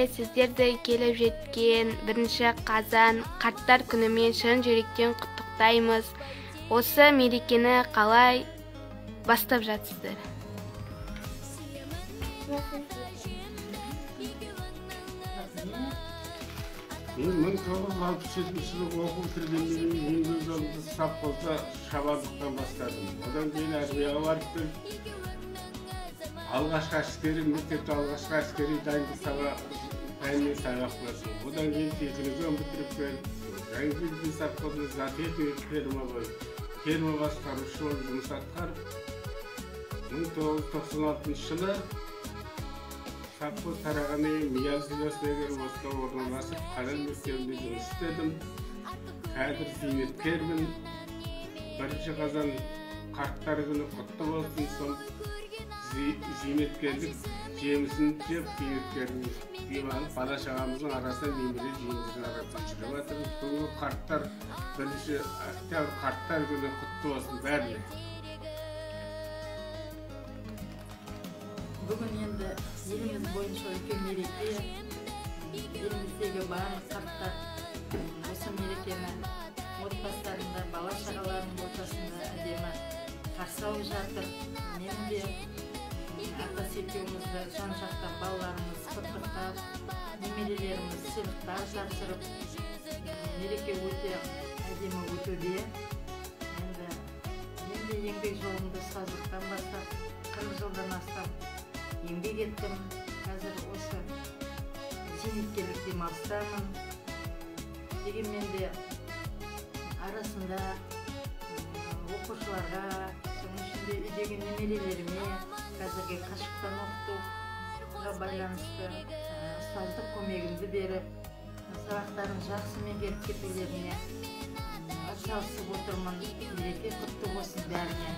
Міне, сіздерді келіп жеткен бірінші қазан қарттар күнімен шын жүректен құттықтаймыз. Осы мерекені қалай бастап жатсыздар? Мен 1967 жылы оқу бітіргеннен кейін еңбек жолымды совхозда шабандықтан бастадым. Одан кейін армияға барып келіп, алғашқы әскери мектепте алғашқы әскери дайындық пәнінен сабақ бердім. Одан кейін техникум бітіріп келіп, Жангелдин совхозында зоотехник ферма болып, ферма басқарушы болып жұмыс атқарып, 1996 жылы совхоз тарағаннан кейін Мияз селосына келіп осында орналасып, Қалел мектебінде жұмыс істедім. Қазір зейнеткермін. Бірінші қазан қарттар күні құтты болсын. Сол зейнеткерлік жемісін жеп, зейнеткерлік демалып, бала шағамыздың арасында, немере жиеніміздің арасында жүріп жатырмыз. Бүгінгі қарттар бірінші октябрь қарттар күні құтты болсын бәріне. Бүгін енді еліміз бойынша үлкен мереке. Еліміздегі барлық қарттар осы мерекені отбасыларында, бала шағаларының ортасында әдемі қарсы алып жатыр. Мен де атасы екеумізді жан жақтан балаларымыз құттықтап, немерелеріміз сыйлықтар тапсырып, мереке өте әдемі өтуде. Енді мен де еңбек жолымды ұстаздықтан бастап 40 жылдан астам еңбек еттім. Қазір осы зейнеткерлік демалыстамын. Дегенмен де арасында оқушыларға, соның ішінде үйдегі немерелеріме қазіргі қашықтан оқытуға байланысты ұстаздық көмегімді беріп, сабақтарын жақсы меңгеріп кетулеріне атсалысып отырмын. Мереке құтты болсын бәріне.